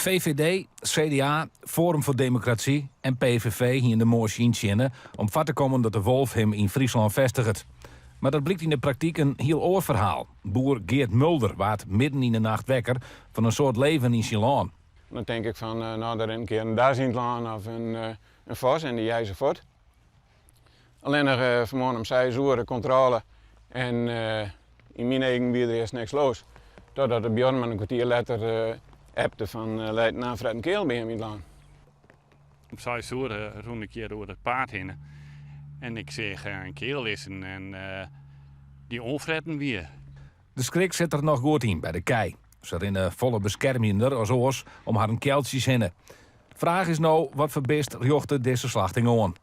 VVD, CDA, Forum voor Democratie en PVV hiene de moasje yntsjinne om foar te kommen dat de wolf him yn Fryslân festiget. Mar dat blykt yn de praktyk in hiel oar ferhaal. Boer Geert Mulder waard midden yn de nacht wekker fan in soad leven yn syn lân. Dan tink ik fan, no der rint in kear in das yn it lân of in vos en dy jeie se fuort. Allinnich fanmoarn om seis oere kontrôle en yn myn eagen wie der earst niks los. Totdat de buorman in kwartier letter appte fan leit in aanfretten keal by him yn it lân. Om seis oere rûn ik hjir oer it paad hinne en ik seach in keal lizzen en dy oanfretten wie. De skrik sit der noch goed yn by de kij. Se rinne folle beskermjender as oars om harren kealtsjes hinne. Fraach is no, wat foar bist rjochte dizze slachting oan?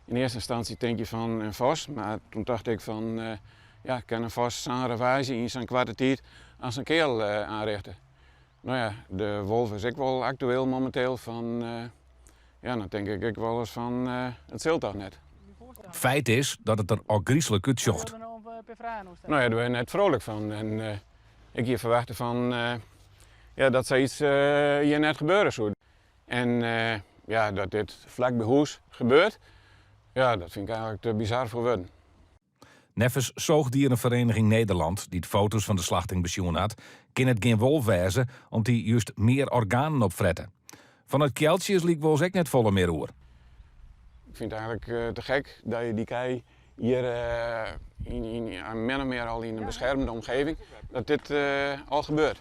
In eerste instantie tink je fan in vos, mar toen tocht ik fan ja, kin in vos sa'n ravage yn sa'n koarte tiid as in keal aanrichte? No ja, de wolf is ek wol aktueel mominteel fan ja, dan tink ik ek wolris fan it sil toch net. Feit is dat it der ôfgryslik útsjocht. No ja, dêr wurd je net vrolijk fan en ik hie ferwachte fan ja, dat sayts hjir net gebeure soe. En ja, dat dit flak by hûs gebeurt, ja, dat fyn ik eigenlik te bizar foar wurden. Neffens Zoogdierenvereniging Nederland, dy't foto's fan de slachting besjoen hat, kin it gjin wolf wêze om't dy just mear organen opfrette. Fan it kealtsje is lykwols ek net folle mear oer. Ik fyn it eigenlik te gek dat je dy kij hjir yn min of mear al yn in beschermde omgeving, dat dit al gebeurt.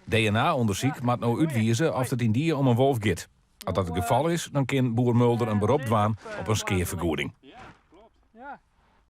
DNA-ûndersyk moat no útwize oft it yndie om in wolf giet. As dat it gefal is, dan kin boer Mulder in berop dwaan op in skeafergoeding.